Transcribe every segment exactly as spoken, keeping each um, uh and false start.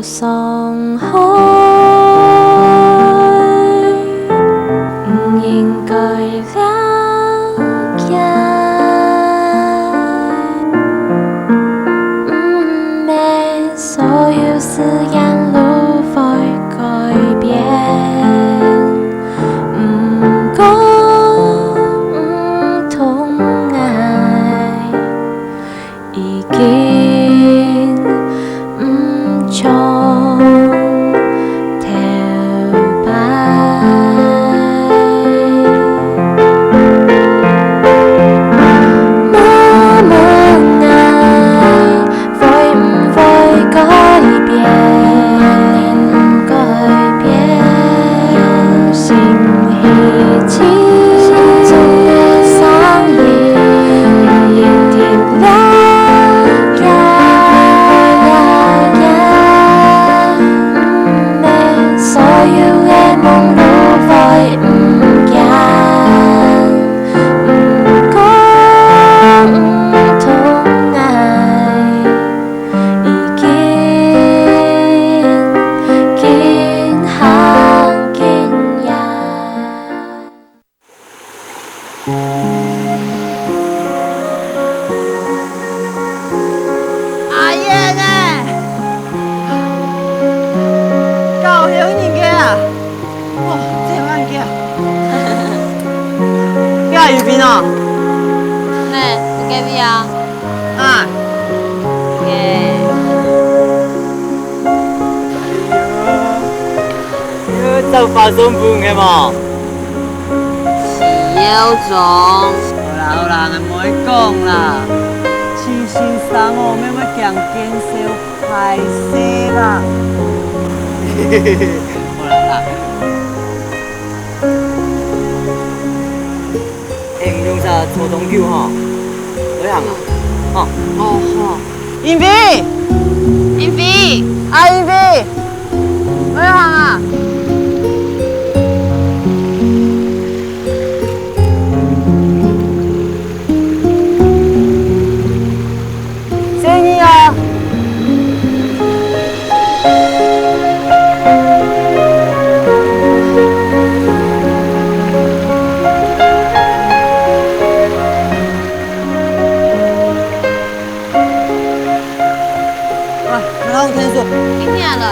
傷害，毋應該了解。毋係所有事情都會改變，毋過毋同𠊎 已經毋像頭擺。莫問𠊎會毋會改變，改變，心裡 阿燕呢？搞丟人个啊！哇，這番叫！這有病哦！呢，你隔壁啊？啊！耶！你有找花送分佢無？ 徐耀宗。好啦好啦，𠊎毋會講啦。徐先生哦，乜會驚見笑，壞勢啦。好啦好啦。哎，毋用煞坐當久吼，來行啊，吼。哦，好。 英菲！英菲！啊，英菲！來行啊！謝你啊！ 啊，來，我牽手。今天來。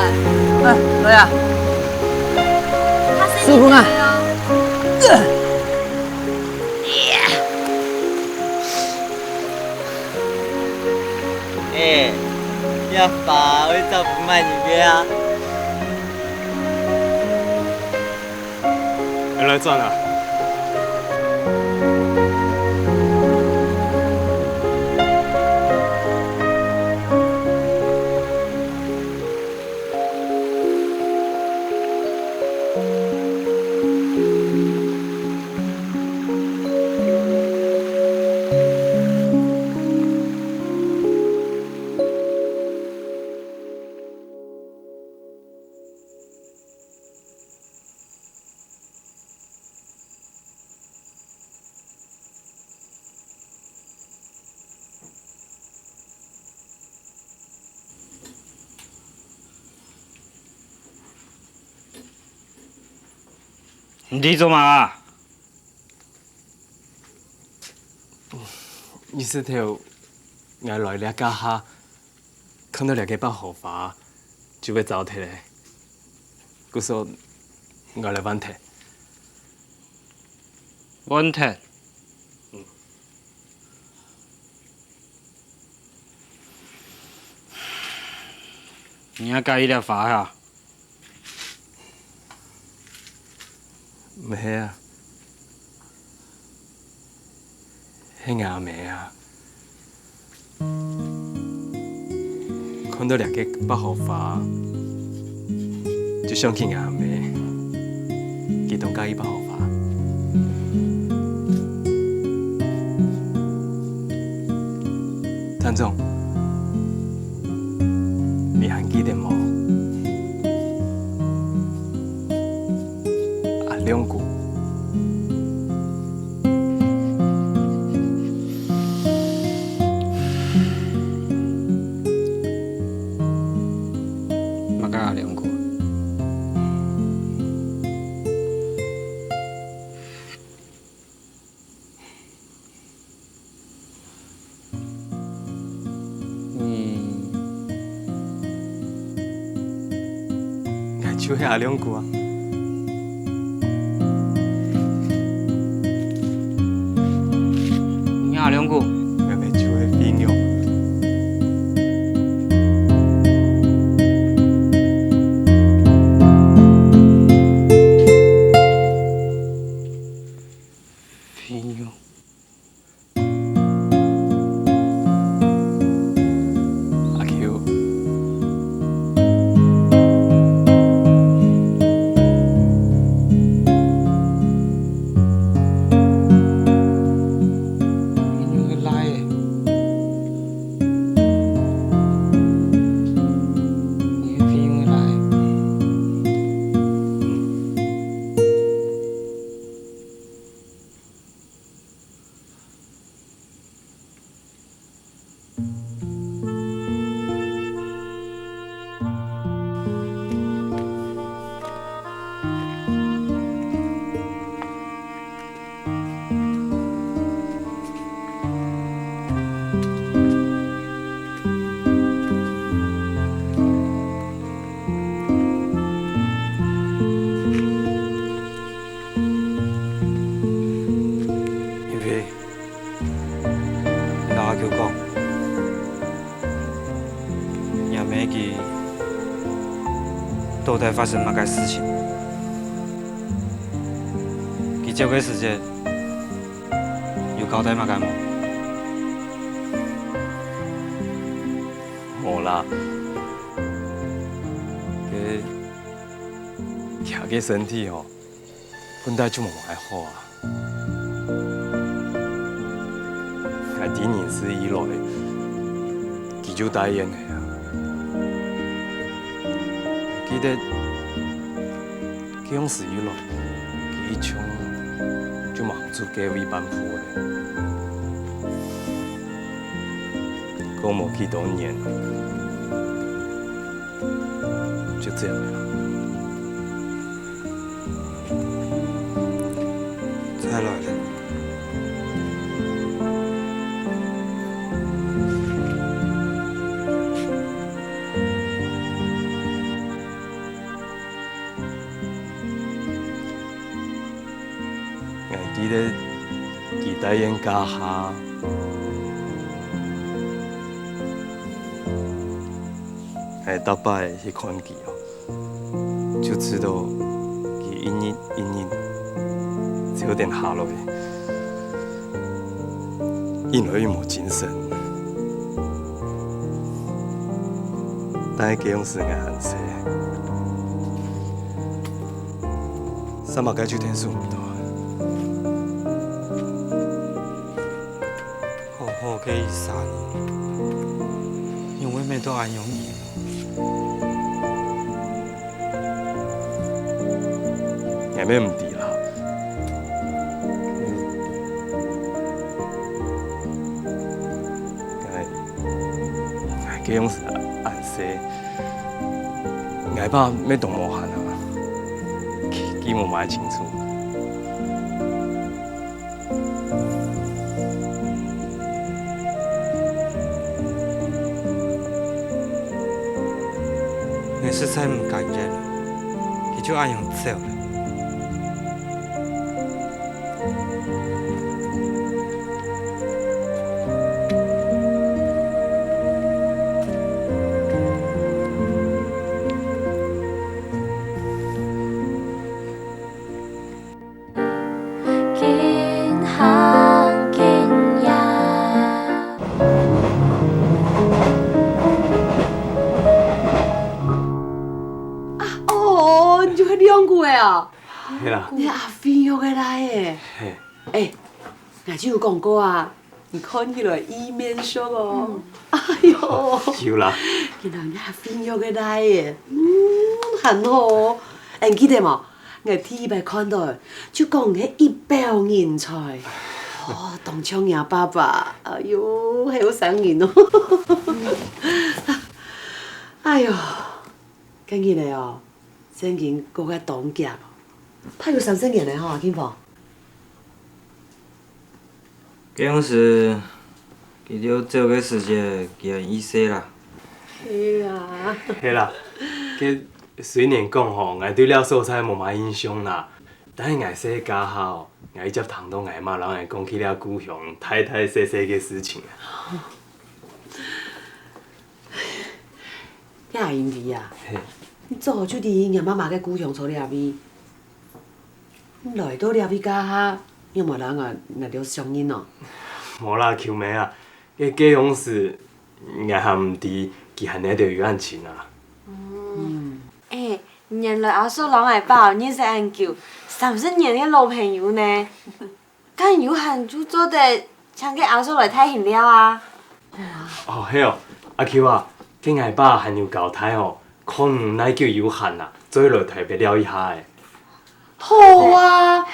哎，來啊。師傅啊。哎，這花會找分麼人个啊？ 來轉啊！你在做麼个啊？日時頭，𠊎來這家下， 看到這个百合花，就會燥忒咧。故所，𠊎來換忒。換忒？嗯。你也佮意這花啊？ 毋係啊，係吾姆啊。看到這个百合花，就想起吾姆，佢當佮意百合花。團長，你還記得無？ 阿亮哥。麼嗯，𠊎就係阿亮哥啊。你阿亮哥？𠊎乜就係飛牛。飛牛。 阿Q。你會來欸。你會來欸。 因為𠊎摎阿Q講，也毋知佢到底發生麼个事情。佢走个時節，有交代麼个無？無啦，佢佢个身體吼， 本來就無恁好啊。𠊎知認識以來，佢就戴菸仔啊。記得該央時以來，佢一向就吂出街位半步仔。過無幾多年，就走了。 再來了。𠊎記得佢戴菸該下，𠊎逐擺去看佢哦， 就知道佢一日一日就有點下落去，越來越無精神。但係該央時𠊎還細，想麼个就𢯭手毋到。好好个一儕人，仰會搣到恁樣呢？ 𠊎乜毋知啦。𠊎，𠊎該央時恁細，𠊎爸乜當無閒啊，佢，佢無麼个清楚。 𠊎實在毋甘願，佢就恁樣走了。 緊行緊遠。啊，哦，你就係亮哥仔啊？係啦。你阿飛玉个倈仔。係。欸，𠊎就有講過啊，你看起來異面熟哦。哎喲，有啦。今日你阿飛玉个倈仔，嗯，還好哦。欸，你記得無？ 𠊎第一擺看到，就講係一表人才。哦，當像若爸爸，哎喲，後生人哦。哎喲，該日仔哦，聖經過个當遽哦，怕有三十年了吼，阿慶芳。 該央時，佢兜走个時節，佢還已細啦。係啊。係啦，該雖然講吼，𠊎對這所在無麼个印象啦，但係𠊎細个下吼，𠊎一直聽著𠊎媽摎𠊎講起這故鄉大大細細个事情啊。 這阿英弟啊，嘿。你早就知你媽媽个故鄉在這位。你來到這位該下，仰無摎𠊎，𠊎兜相認哦？無啦，秋妹啊，該該央時，𠊎還毋知佢還𠊎兜有恁親啊。嗯。欸，原來阿叔摎𠊎爸認識恁久，三十年个老朋友呢。 該有閒就做得請該阿叔來大興尞啊。哦，係哦，阿Q啊，該𠊎爸還有交代哦，看你哪久有閒啊，做得來臺北尞一下仔。好啊！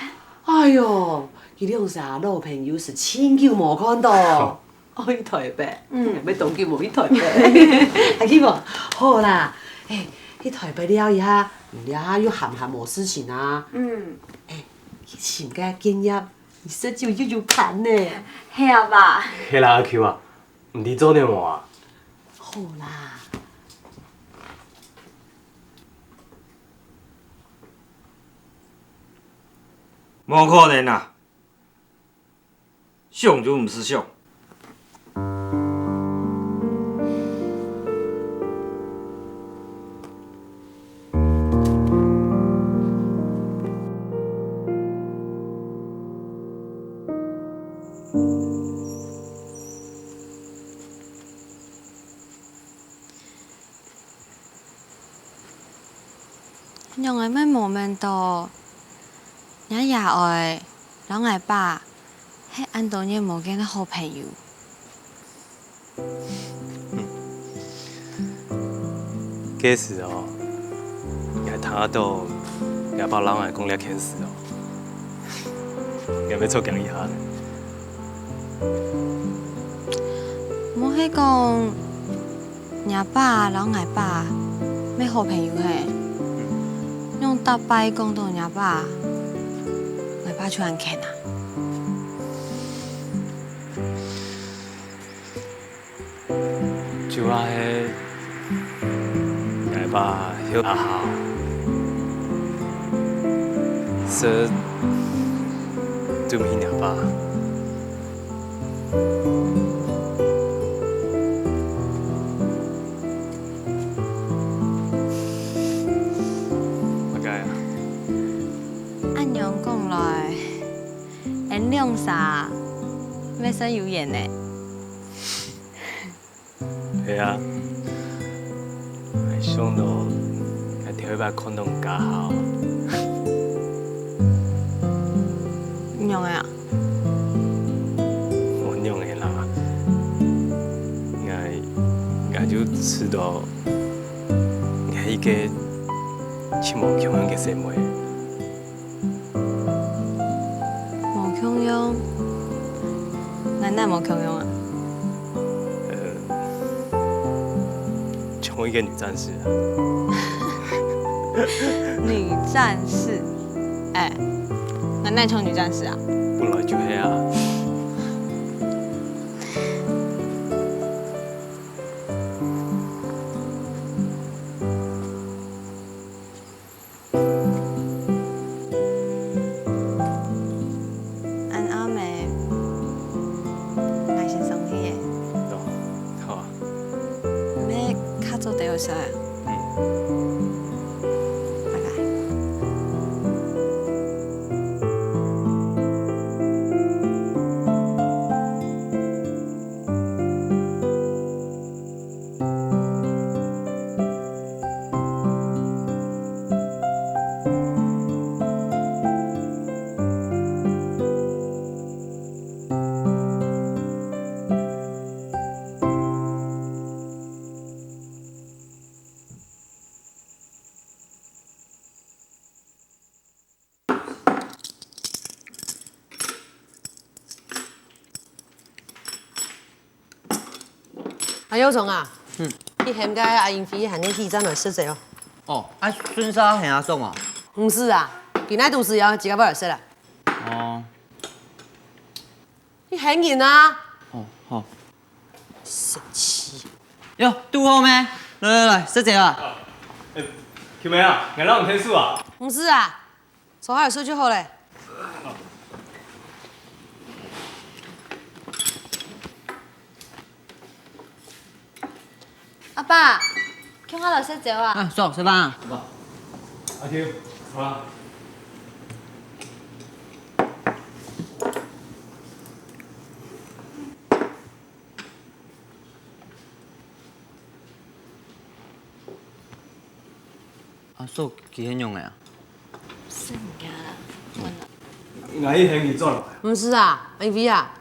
哎喲，佢兩儕老朋友係盡久無看著。愛去臺北，嗯，愛當久無去臺北。阿Q啊，好啦，欸，去臺北尞一下，這下又閒閒無事情啊。嗯，欸，去尋個建業 你食酒又有伴呢。係啊，爸。係啦，阿Q啊，毋知做得無啊？好啦。無可能啊！想就毋使想。 仰仔會無愐著，若爺哀摎𠊎爸係恁多年無見个好朋友。 該時哦，𠊎聽著若爸摎𠊎講這件事哦，𠊎乜著驚一下呢。無係講若爸摎𠊎爸乜好朋友係？仰逐擺講著若爸，𠊎爸就恁譴啊？ 就係𠊎爸歇下，實對毋起若爸。麼个啊？恁樣講來， 𫣆兩儕乜算有緣呢。係啊，𠊎想著𠊎頭一擺看著你該下，仰仔啊？無仰仔啦，𠊎𠊎就知著你係一個盡無共樣个細妹。 無共樣？𠊎哪無共樣啊？呃，像一個女戰士啊。女戰士？欸，𠊎哪像女戰士啊？本來就係啊。 恁暗仔，𠊎先上去咧。哦，好啊。你乜較早兜仔睡啊？嗯。拜拜。阿耀忠啊，嗯。你喊該阿英輝喊你去站來食仔哦。哦，啊，順續喊阿松哦。毋使啊，今仔都係愛自家來食啦。哦。你喊人啊！哦，好。氣。喲，堵好咩？來來來，食這啊！欸，秋妹啊，𠊎摎你𢯭手啊！毋使啊，坐下來食就好咧。 阿爸，共下來食朝啊！啊，叔，食飯啊！阿秋，好啦。阿叔，佢係仰仔啊？食物件啦，問啊。𠊎去喊佢轉來。毋使啊，阿英輝啊，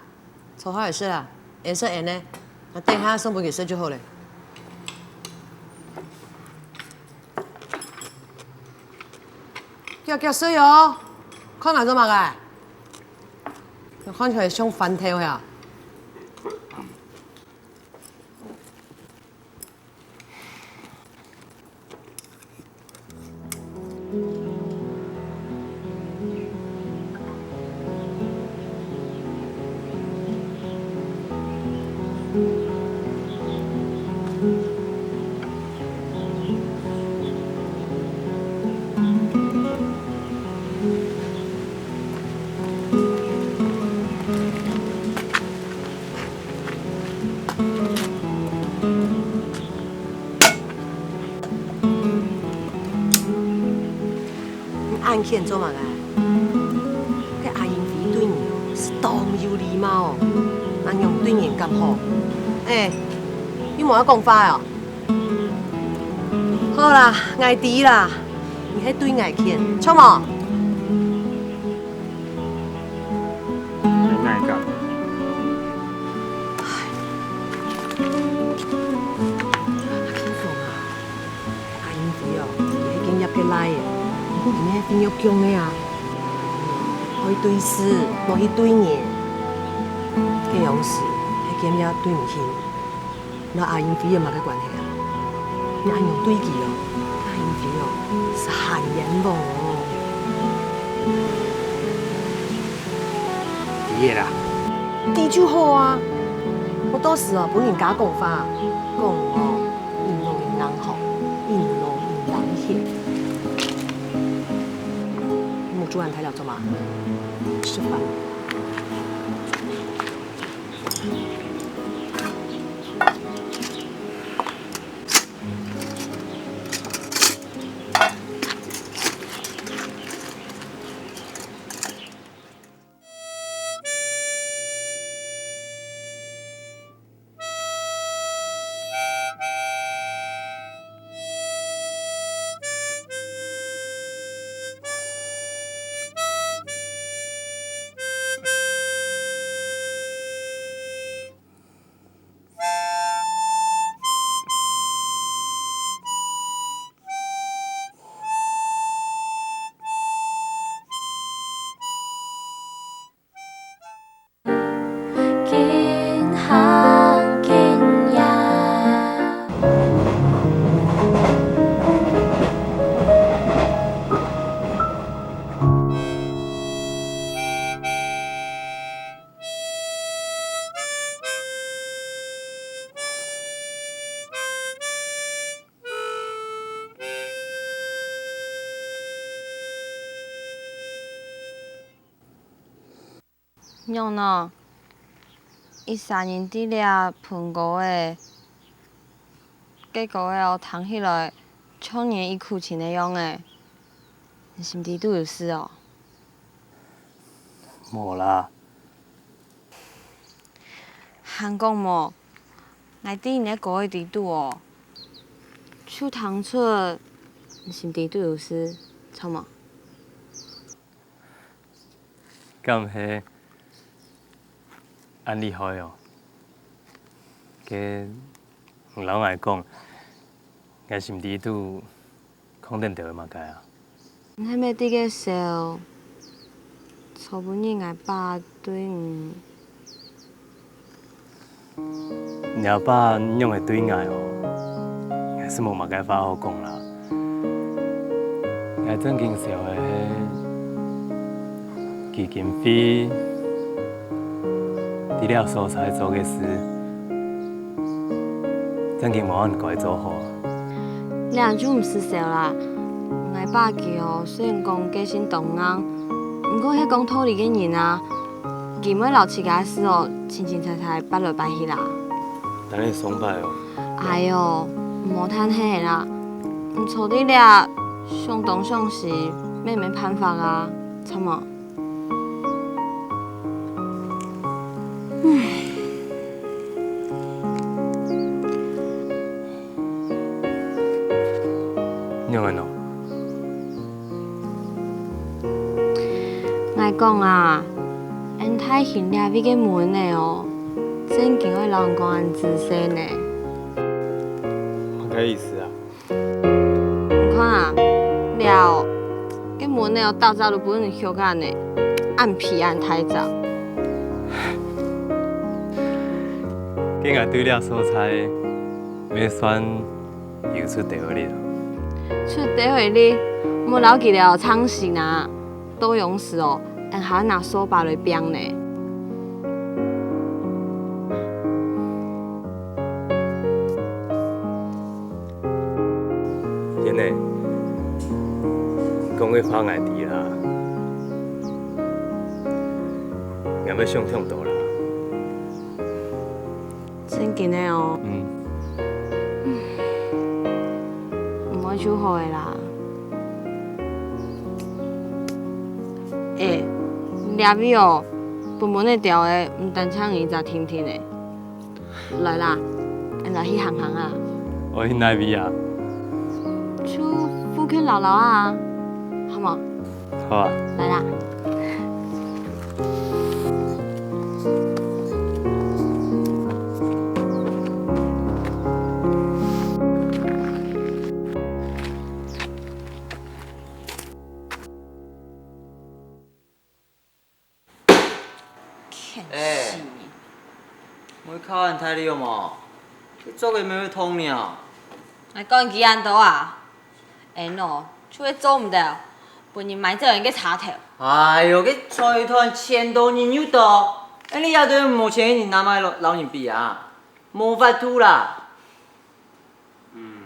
坐下來食啊，𠊎食𠊎个，𠊎等下送分佢食就好咧。遽遽食哦，看𠊎做麼个？看起來像番豆呀。 你恁譴做麼个？該阿英輝對你哦，係當有禮貌哦，恁樣對人敢好？欸，你無愛講話哦？好啦，𠊎知啦，你係對𠊎譴，著無？ 你哪會講？阿慶鳳啊，阿英輝哦，佢係敬業个倈仔，毋過佢乜係份愛強个啊。愛對事，莫去對人，該樣時，係敬業對毋起。 你摎阿英輝有麼个關係啊？你恁樣對佢哦，該阿英輝哦，係還冤枉哦。知仔啦。知就好啊！𠊎到時哦，分人家講話，講哦，人老人硬殼，人老人冷血。目珠恁大了做麼？食飯。緊行緊遠。 仰呢？一儕人在這歕歌仔，該歌仔哦聽起來像人異苦情个樣仔。你心底肚有事哦？無啦。還講無，𠊎在你个歌仔底肚哦，就聽出你心底肚有事，著無？ 敢係恁厲害哦？該你摎𠊎講，𠊎心底肚囥等兜仔麼个啊？你係毋係在該愁，昨晡日𠊎爸對你 你阿爸仰仔對𠊎哦，𠊎係無麼个話好講啦。𠊎正經愁个係基金會在這所在做个事，正經無恁該做好。這就毋使愁啦。𠊎爸佢哦，雖然講個性當硬，毋過係講道理个人啊。佢毋會摎自家事哦，清清采采擺來擺去啦。等你爽快哦。哎喲，毋好嘆氣啦。你坐在這，想東想西，乜無辦法啊，著無？ 仰般哦？𠊎講啊，恁大型這位个門仔哦，正經愛摎人講恁仔細呢。麼个意思啊？ 你看啊，這个門仔哦，到這都分人畜恁呢，恁皮恁大隻。該𠊎對這所在，乜算有出頭个哩。出頭个哩，莫摎佢兜唱死啊！ 到央時哦，𠊎還愛拿掃把來拚呢。燕仔，你講个話𠊎知啦，𠊎乜想忒多啦。 正經个哦。嗯。毋會就好个啦。欸，這位哦，分門仔丟个，毋單淨你一隻定定个。來啦，𠊎來去行行啊。愛去哪位啊？就附近遶遶啊，好無？ 好啊。來啦。欸，毋好敲恁大力好無？你著个乜會痛呢。𠊎管佢恁多啊！ 𠊎哦，就係做毋得，分人買走𠊎个車頭。哎喲，該財團錢多人又多，𠊎這兜無錢个人哪會摎，摎人比啊？無法度啦！嗯，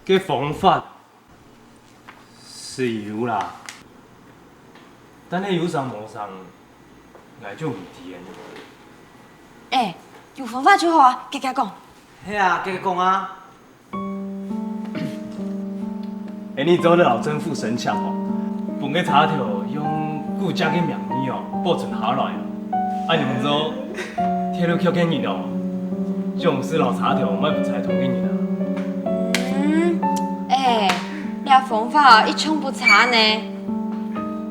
該方法係有啦，但係有成無成，𠊎就毋知了。欸，有方法就好啊，遽遽講。係啊，遽遽講啊！ 𠊎等做得摎政府申請哦，分該車頭用國家个名義哦保存下來啊。恁樣做，鐵路局个人哦，就毋使摎車頭賣分財團个人啊。嗯，欸，這方法哦一向毋差呢。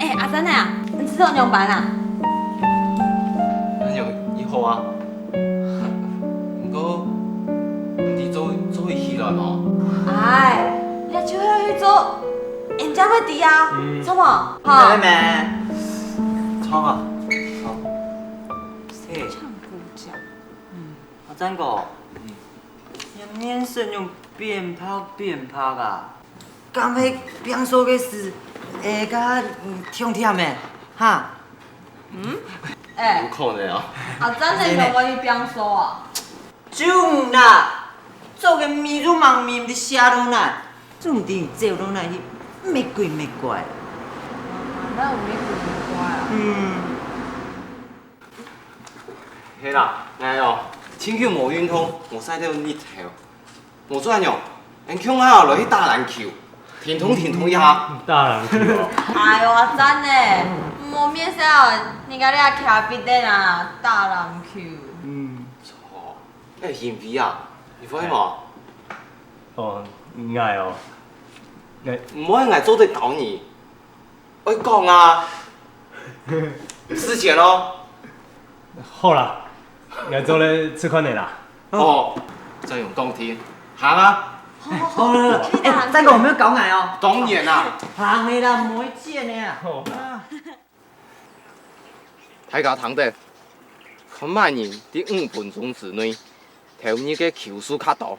欸，阿珍啊，你知著仰般啊？恁樣已好啊。 毋過，毋知做，做會起來無？哎，這就愛去做，𠊎正會知啊，嗯。著無？好。係咩？著啊，著。嘿，唱古調。嗯。阿珍哥，嗯。你面色仰變白變白啊？ 敢係拚掃个事，會甲，嗯，痛痛个，哈？嗯？欸，有可能哦。啊，真个有愛去拚掃啊？就毋啦，做个面就盲面，毋知寫到哪，總知走到哪去，乜鬼乜怪。啊，哪有乜鬼乜怪啊？嗯。係啦，𠊎哦，真久無運動，無曬到日頭。 無轉樣，𠊎共下來去打籃球，停動停動一下。打籃球哦。哎喲，阿珍呢，毋好面色哦，人家這徛必得啊，打籃球。嗯。著，欸，英菲啊，你會無？哦，𠊎哦，𠊎，毋會，𠊎做得教你。 愛講啊，時間咯。好啦，𠊎做得出去了啦。哦，再用動聽，行啊。好，好，好，好，好，好，去啦。再講有沒有搞矮哦？當然啦。行了啦，毋會剪的啊。好。啊。大家聽得，看麼人在五分鐘之內，投入个球數較多，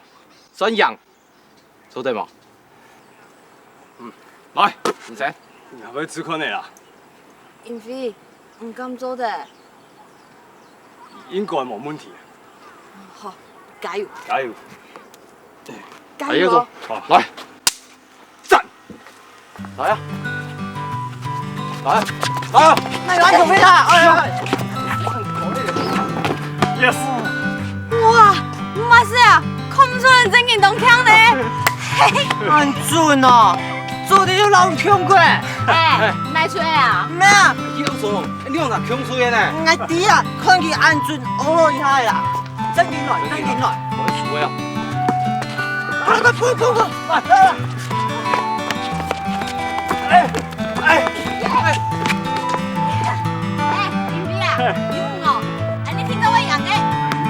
算贏。 做得無？嗯，來，你先。𠊎會試看个啦。英菲，你敢做得？應該無問題。好，加油！加油！加油哦！好，來，讚！來啊！來啊！來啊！那有安全飛啦！哎呀！Yes！哇，毋係啊，看毋出來正經當強呢。嘿嘿。恁準哦，做得有老強過。哎，你來吹啊？咩啊？你有種，你用哪強吹的呢？𠊎知啊，看佢恁準，哦，厲害啦！正經來，正經來。我輸了。快快快快快！哎哎哎！哎，林飛啊，你問哦，哎，你聽到我贏的？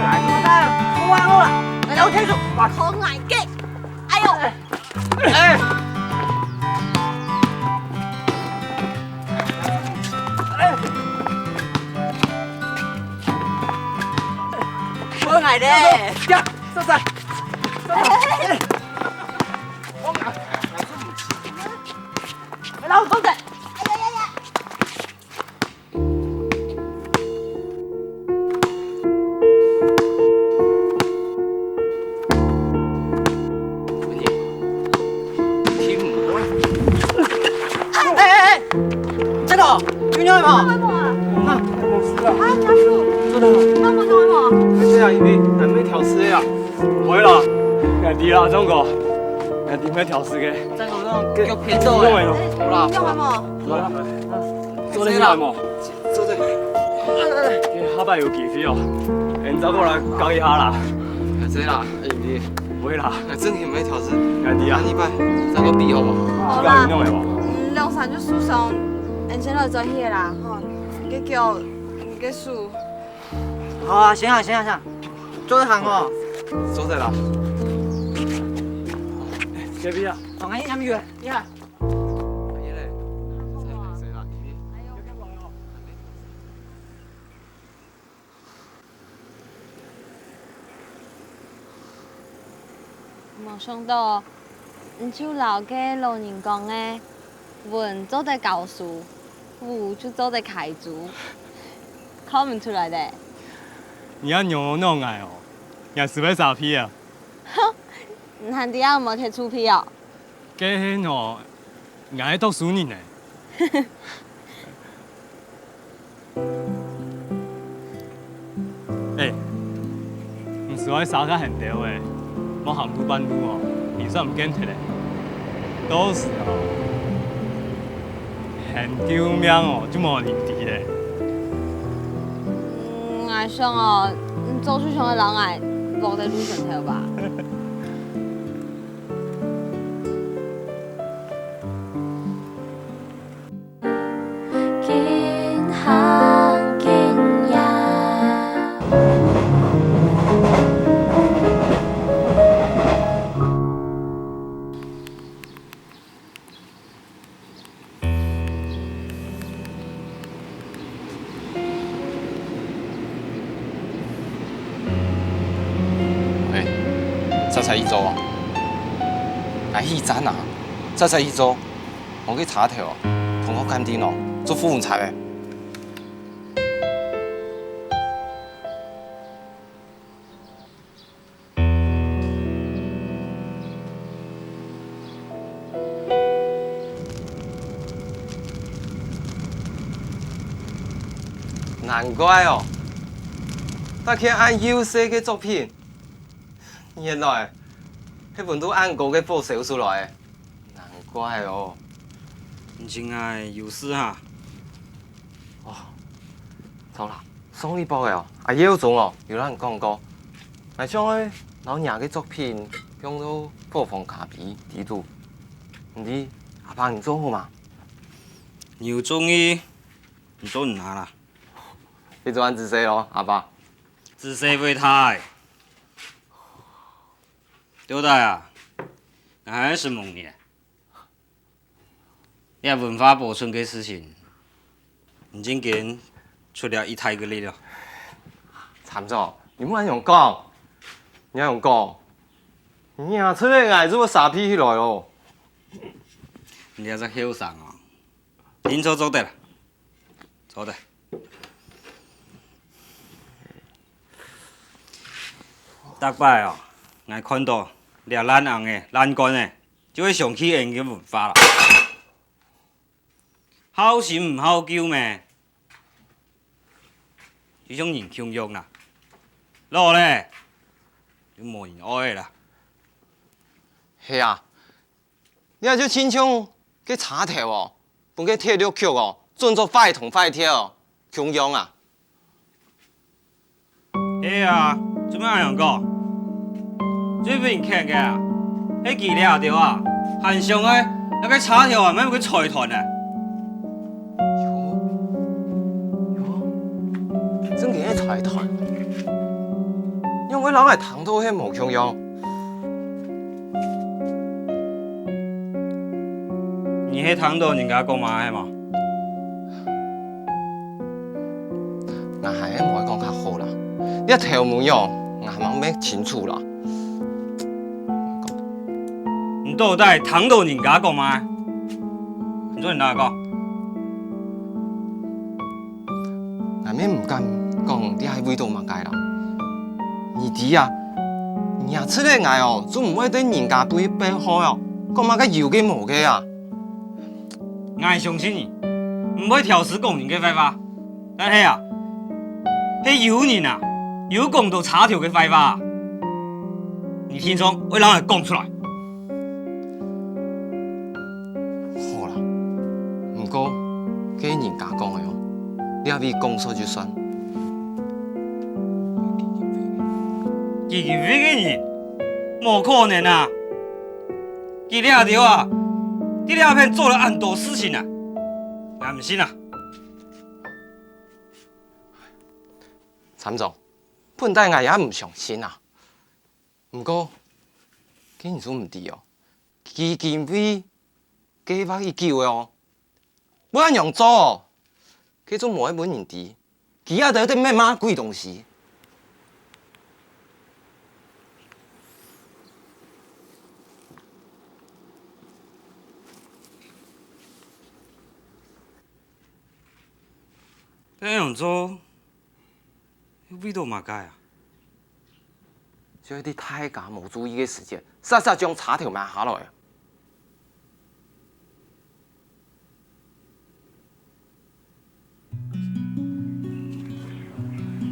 來，你看，好啊好啊，來，我聽說。好，我贏的。哎呦！哎！ 我來咧！呀，嫂嫂，嫂嫂，哎，我啊，老公仔，哎呀呀呀！哎哎哎，真的，有人吗？ 啊，無事啊。啊，家屬，做得好。那麼多哦。哎呀，因為還沒調試呀。不會啦，𠊎知啦，張哥，𠊎知沒調試个。張哥，那種腳偏到欸。弄欸，弄。好啦，用了無？來，做得起來無？做得。下擺有機會哦，恁再過來搞一下啦。這啦，哎，你。不會啦。哎，真的沒調試。𠊎知啊。下一擺再過比好無？膝蓋有弄欸無？嗯，兩三就受傷，恁先來轉去啦，吼。 你个腳，你个手。好啊，行啊，行啊，行啊，做得行哦。做得啦。這邊啊。哦，哎，你還沒有，你看。無想到，你就摎該老人講个，文做得教書，武就做得㧡豬，看毋出來咧。你恁樣鬧𠊎哦，𠊎係會生氣啊！哼，你還知影無忒臭屁哦？ 該係哦，𠊎係讀書人呢。欸，毋使愛徙較遠兜仔，莫行路半路哦，人煞毋見忒咧。到時候，喊救命哦，就無人知咧。嗯，𠊎想哦，你做就想愛摎𠊎㧾在路脣頭吧。 緊行緊搖。 喂，煞煞去做哦。𠊎去站啊，煞煞去做，無个車頭哦，同學肯定哦，做服務差咧。 難怪哦，大家恁優秀个作品，原來係分到恁高个分數出來个。難怪哦。你真係有事哈？哦，著啦，上禮拜个哦，阿耀宗哦，有摎你講過，𠊎想愛摎若个作品放到伙房咖啡裡肚。 毋知阿爸你做好嗎？你有中意，你做你拿啦。你做恁仔細咯，阿爸。仔細會大。對不對啊？𠊎還係問你，這文化保存个事情， 你真經出了一大个力哦。參總，你莫恁樣講，你恁樣講，你若出來𠊎就會生脾氣來咯。你這隻後生哦，定著做得啦，做得。逐擺哦，𠊎看到這爛甕仔、爛罐仔，就會想起𠊎个文化啦。好心毋好救咩？就像人共樣啦，老咧，就無人愛啦。係啊，這就親像該車頭哦，分該鐵路局哦，準做壞銅壞鐵哦，共樣啊。 係啊，做麼恁樣講？最分人譴个啊，係佢這兜啊，還想愛該車頭啊，買分佢財團啊！喲，喲，正經个財團，仰會摎𠊎聽到係無共樣？你係聽到人家講麼个係無？ 𠊎還係莫講較好啦，這頭尾樣，𠊎還吂分清楚啦。你到底聽到人家講麼个？你做人哪講？𠊎乜毋敢講這係為著麼个啦。你知啊，若出來𠊎哦，就毋會對人家背背後哦，講麼个有个無个啊。 𠊎相信你，毋會挑事講人个壞話。但係啊，係有人啊，有講到車頭个壞話，你天上會摎𠊎講出來。好啦，毋過，該人家講个哦，這位講煞就算。基金會个人，無可能啊！ 佢這兜啊，在這片做了恁多事情啊，𠊎毋信啊！參總，本底𠊎也毋相信啊。毋過，今你就毋知哦，基金會計畫已久了哦， 會恁樣做，該就無愛分人知，佢這兜在搣麼个鬼東西。恁樣做， 為著麼个啊？就係在大家無注意个時節，煞煞將車頭買下來啊！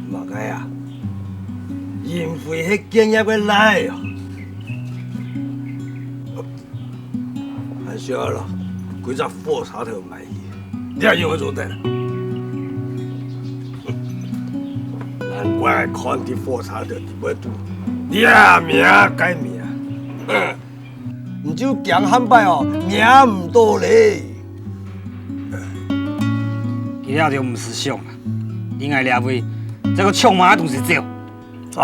麼个啊？因為係建業个倈仔哦！還笑咯，歸隻火車頭買 你也用得做得。難怪看著火車頭裡背肚，你也名該名，你就驚下擺哦，名毋到咧。佢這兜毋識想啊，你𠊎這位，這個搶麼个東西走。 著！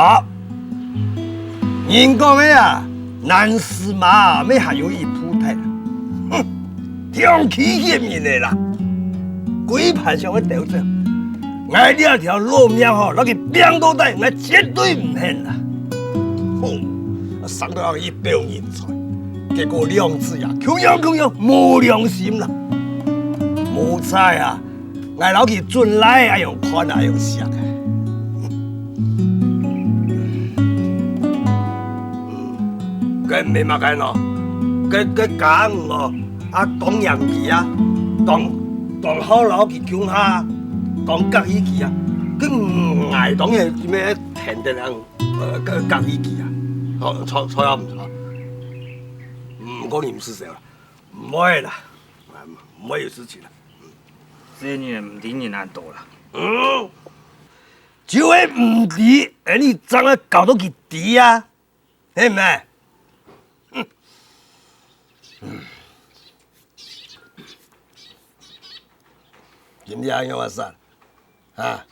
人講个啊，難死馬乜還有一步踢。哼，挑起嫌人个啦，歸盤想愛兜走。𠊎這條老命吼，摎佢拚到底，𠊎絕對毋肯啦。哼，生到恁一表人才，結果兩子爺共樣共樣無良心啦。無彩啊， 𠊎摎佢準倈仔恁樣看恁樣惜个。該毋係麼个喏，該該家務哦，啊當嚴佢啊，當當好摎佢共下，當合意佢啊，該𠊎當然就愛跈等恁樣，呃，合合意佢啊，著著著啊毋著？毋過你毋使愁啦，毋會啦，毋會有事情啦。 這人毋知人恁多啦。嗯，就係毋知，恁樣正會搞到佢知啊，係毋係？今日恁樣啊，三，啊，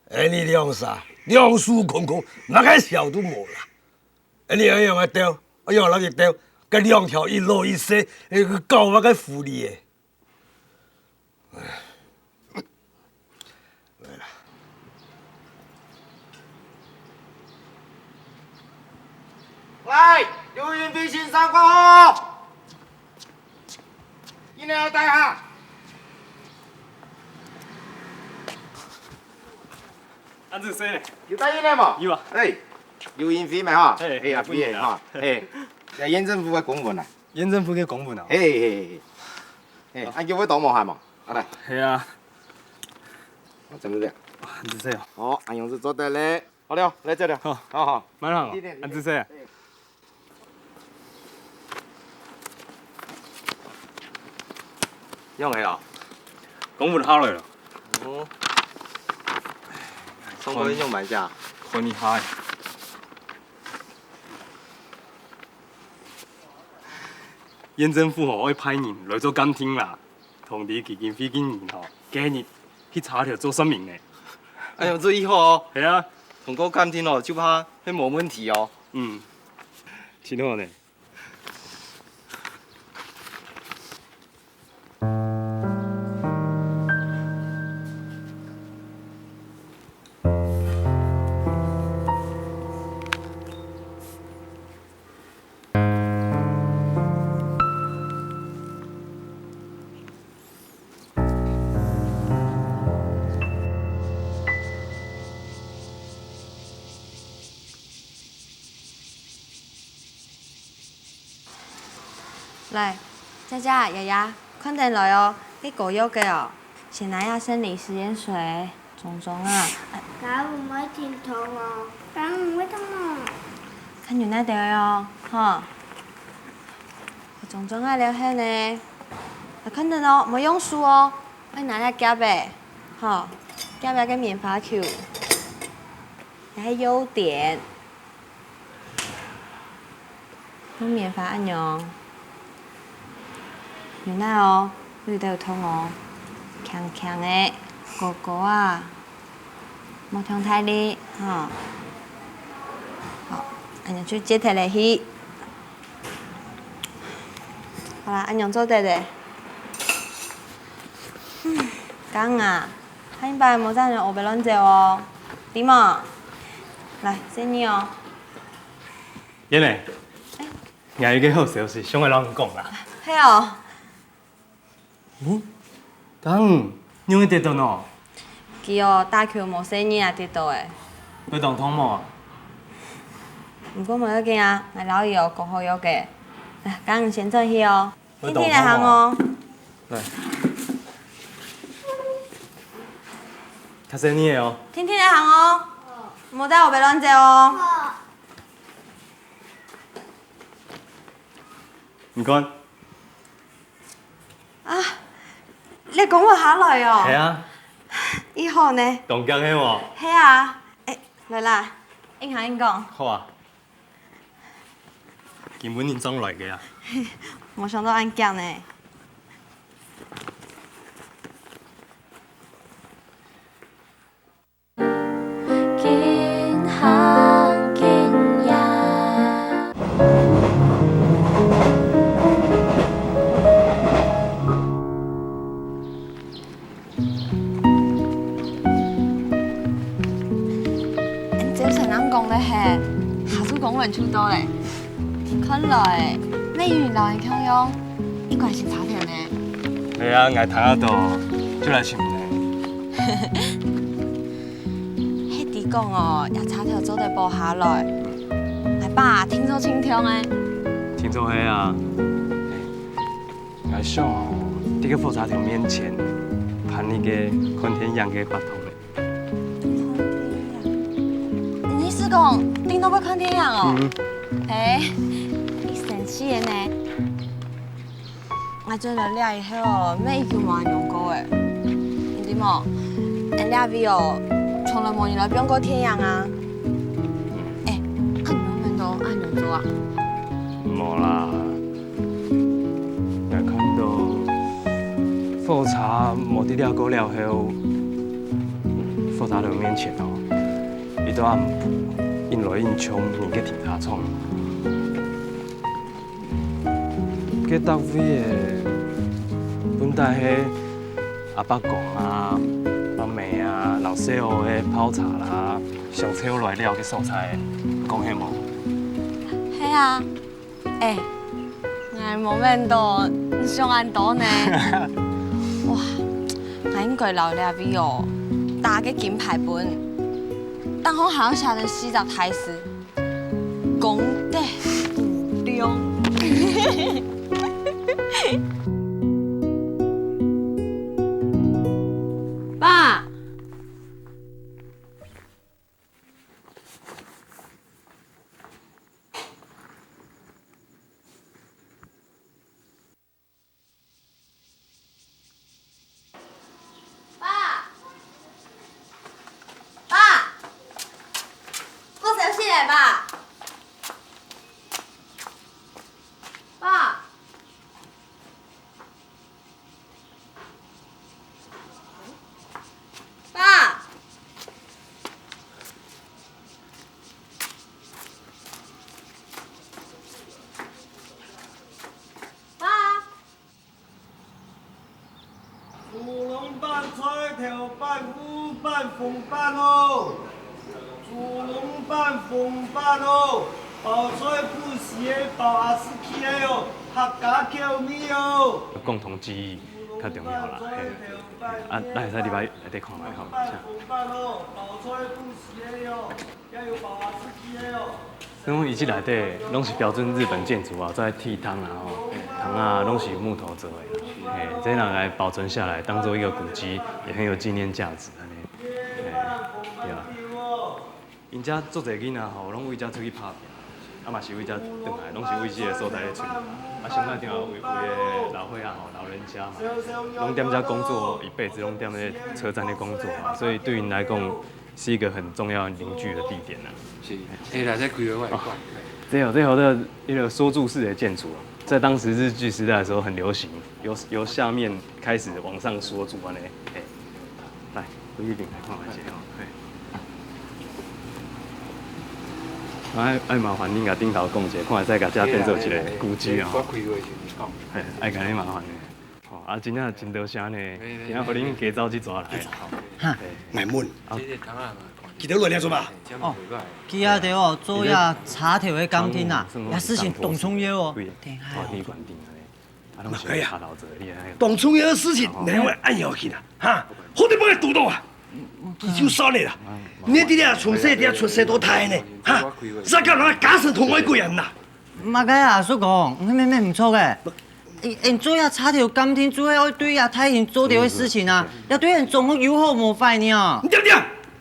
恁樣兩儕，兩手空空，麼个潲都無啦。恁樣恁樣啊，兜，哎喲，摎佢兜，該兩條一老一細，該搞麼个狐狸誒。 喂，劉雲飛先生，掛號！你來帶下。恁仔細呢？有帶入來無？有啊。哎，有印費無哈？嘿，嘿，有印費哈。嘿，這縣政府个公文啊。縣政府个公文啊？嘿，嘿，嘿，嘿。嘿，恁久會當無閒無？啊，來。係啊。哦，真个這樣。哇，恁仔細哦。好，恁樣就做得咧。好了，來，走了。好。好，好。慢行哦，恁仔細啊。嘿。 用个哦。公文下來了。哦。上個月用買價。看你嗨。縣政府吼，愛派人來做鑑定啦，同你基金會个人吼，隔日去車頭做說明呢。哎喲，這以後哦。係啊。通過鑑定哦，就怕會無問題哦。嗯，真好呢。 來，姐姐、爺爺，看等來哦，該膏藥个哦，先拿這生理食鹽水，中中啊。該毋會停痛哦？該毋會痛哦？較忍耐兜仔哦，吼。中中啊，了後呢，來看等哦，莫用手哦，愛拿這夾仔，吼，夾仔个棉花球，這係優點。 用棉花恁樣，忍耐哦，有兜痛哦，輕輕仔，膏膏啊，莫忒大力，吼。好，恁樣就接忒來去。好啦，恁樣做得咧。嗯，剛啊，下擺莫再恁烏白亂走哦，知無？來，細義哦。 燕妹，𠊎有一個好消息想愛摎你講啦。係哦。嗯？嘉穎，你仰會跌倒呢？佢哦，打球無細義啊，跌倒咧。會當痛無？毋過無要緊啊，𠊎摎佢哦，膏好藥个。來，嘉穎先轉去哦，定定仔行哦。來。較細義仔哦。定定仔行哦，莫再烏白亂走哦。 你看。啊，你講話下來哦。係啊。你好呢。當遽係無？係啊，欸，來啦，硬行硬講。好啊。今晡日正來个啊。無想到恁遽呢。 緊行緊行。恁朝晨恁講个係，下晝公文就到咧。看來，美雲摎你共樣，應該係差天呢。係啊，𠊎聽得到，就來尋你。 係知講哦，這車頭做得保下來。𠊎爸定著盡暢欸。定著係啊。𠊎想哦，在該火車頭面前，辦一個看電影个活動咧。你意思講，定著愛看電影哦？嗯。嘿，你生趣个呢。 𠊎轉來這以後哦，乜已經無恁樣過欸。你知無？𠊎這位哦，從來無人來放過電影啊。欸，啊你仰會當恁樣做啊？無啦，𠊎看到火車無在這過了後，火車頭面前哦，一直暗晡，應來應像人个停車場。 該搭位仔，本底係阿伯公啊、阿姆啊、摎細阿仔个泡茶啦、相湊來尞个所在，講係無？係啊，欸，𠊎無愐到，你想恁多呢。哇，𠊎應該摎這位哦，打個金牌分。頂項還愛寫著四隻大字，功德無量。爸，爸，爸，我先起來吧。爸，爸，爸。 豬籠粄菜頭粄、烏粄、紅粄哦！豬籠粄、紅粄哦！包菜不時个，包阿斯奇个哦，客家口味哦！共同記憶較重要啦，嘿。啊，咱會使入來內底看覓吼，請。 所以講伊這內底攏是標準日本建築啊，做在鐵窗啊吼，窗啊攏是木頭做的，嘿，這拿來保存下來，當做一個古蹟，也很有紀念價值，按呢，嘿，對啊。𪜶遮足濟囡仔吼，攏為遮出去拍拚，啊嘛是為遮轉來，攏是為這個所在咧出去。啊，上蓋重要有，有的老歲仔吼，老人家嘛，攏踮遮工作一輩子，攏踮咧車站咧工作啊，所以對𪜶來講， 是一個很重要凝聚的地點啊。是，欸，來，再開開我來看。這有，這有這一個縮注式的建築啊，在當時日據時代的時候很流行，由，由下面開始往上縮注按呢。嘿，來，開一邊來看一下吼。嘿。愛，愛麻煩恁共頂頭講一下，看會使共遮變做一個古蹟啊吼。我開會先講。嘿，愛共你麻煩呢。 吼，啊，真正真多謝呢，嘿，嘿，今仔予恁加走這逝來啊，吼。哈，嘿。乃問，啊，這個窗仔嘛，看起來，佢兜來這做麼？哦，佢兜哦，做這茶頭个工程啊，嗯，這事情當重要哦。對，天啊。哦，你管定啊咧，啊，攏是下老者，你看。當重要个事情，哦。你會恁要緊啊？哈，好得分佢堵著啊！佢就算了啦，你這个從細就出世到大呢，哈，啥个人家生同外國人呐？麼个啊，叔公，你明明毋著个。 𫣆，𫣆做這茶頭工程，主要愛對這大人做著个事情啊，也對𫣆中國有好無壞呢。你聽聽，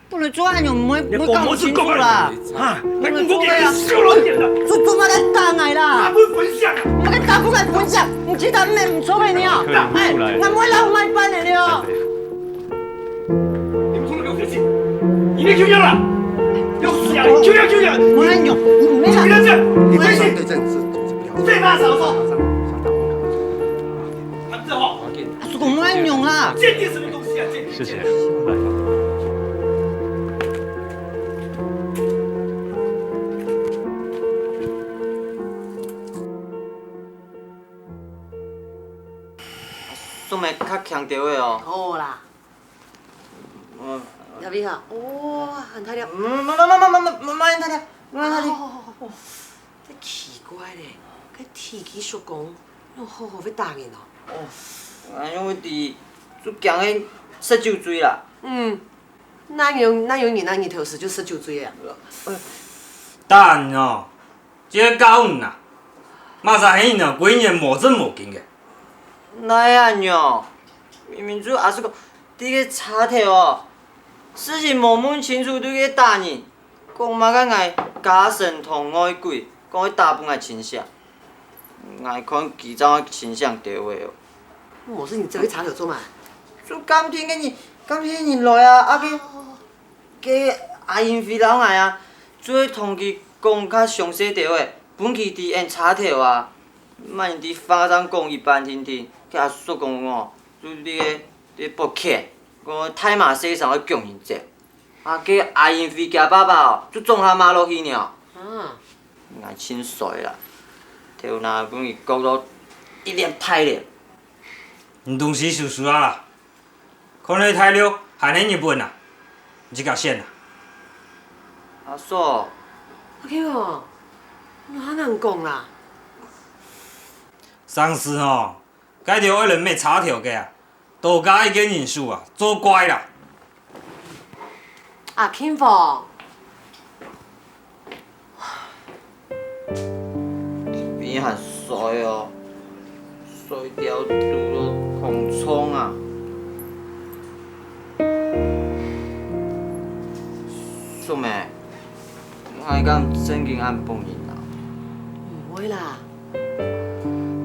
本來做恁樣毋會，毋會講毋清楚啦。哈，來，我給你小了一點的。做，做麼个打𠊎啦？打分分享啊！麼个打分𠊎分享？你知道你毋著个呢？哎，𠊎毋會老賣飯个了。 你們通通給我回去！你們給我了！要死呀！給我，給我！莫恁樣，莫恁樣。你不要這樣！你回去！對症，對症，這，這，這不要。廢話少說！他們這話，啊，叔公，莫恁樣啦！鑑定什麼東西啊？鑑定！謝謝。送來較輕兜仔哦。好啦。 嗯。這位哈，哇，恁大粒。嗯，慢，慢，慢，恁大粒，恁大粒。哦，哦，哦，這奇怪咧，該鐵枝叔公，仰好好會打人哦。哦，𠊎因為知，就驚佢食酒醉啦。嗯，哪有，哪有人啊，日頭時就食酒醉啊？打人哦， 這个教育啊，麼儕係呢，歸年無正無經个。哪會恁樣？明明就阿叔講，這个茶頭哦，事情無問清楚就去打人，講麼个𠊎家生同外鬼，講會打分𠊎清醒。𠊎看佢正清醒兜仔哦。無事你走去茶頭做麼？就工程个人，工程个人來啊，啊，該，該阿英輝摎𠊎啊，就會同佢 講較詳細兜仔，分佢知𫣆茶頭啊。麼人知花生講一半定定，該阿叔講哦，就這个，這个不肯，講大嫲細聲會強人走。啊，該阿英輝厥爸爸哦，就撞下罵落去呢。啊。𠊎盡衰啦，頭那分佢割到一粒大粒。你東西收收啊啦！ 看你大陸還係日本啊？你自家選啊！阿叔，阿舅哦，哪恁講啦？上次吼，該兜愛來買茶頭个啊，多加一个人手啊，做怪啦！阿慶鳳，還衰哦，衰掉肚都空空啊！素梅，𠊎敢正經恁分人啊？毋會啦，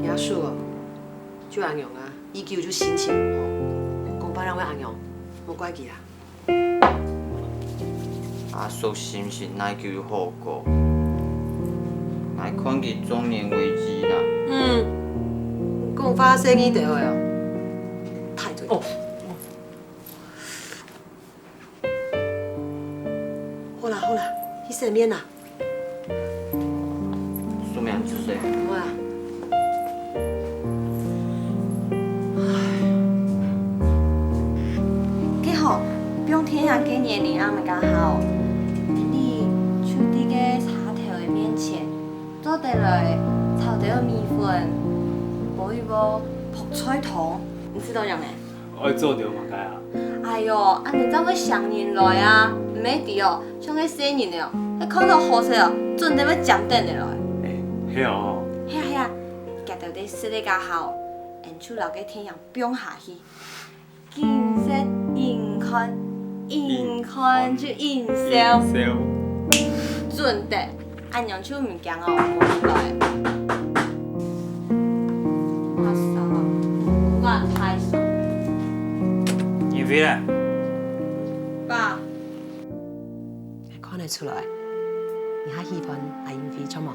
若叔哦，就恁樣啊，依舊就心情毋好，講話正會恁樣，莫怪佢啦。 阿叔心情哪久有好過？𠊎看佢中年危機啦。嗯，講話細義兜仔哦，太嘴。哦。好啦好啦，去洗面啦。 素梅，你出去。好啊。佢好，放電影个年齡也毋加好，你就在該車頭个面前，做得來炒兜米粉，煲一煲覆菜湯，你知道樣呢？ 愛做著麼个啊？哎喲，恁樣正會想人來啊！毋係知哦，像該細人仔哦，一看著好勢哦，準得會尖等仔來。欸，係哦。係啊係啊，佢兜在食个該下哦，𫣆就摎該電影放下去，緊食緊看，緊看就緊笑。緊笑。準得。 恁樣就毋驚哦，無人來。阿嫂啊，毋敢大聲。英菲呢？爸。看得出來，你較喜歡阿英菲著無？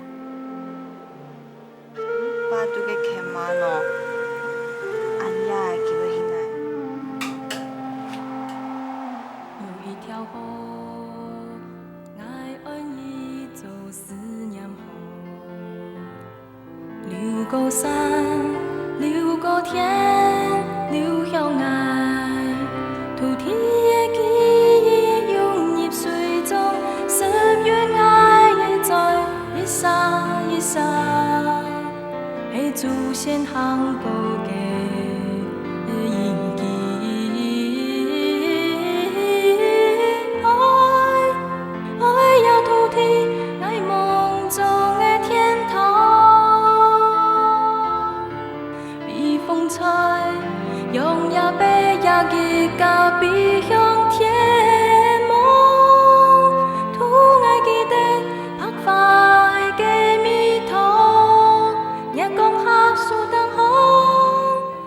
爸對佢牽慢哦，恁夜个佢會醒來。有一條河，𠊎愛你做思念河。 流過山，流過天，流向𠊎。土地个記憶湧入水中，十月𠊎个嘴，一沙一沙，係祖先行過个 印記。愛，愛這土地，𠊎夢中个天堂。被風吹，揚呀飛呀，一家飛向天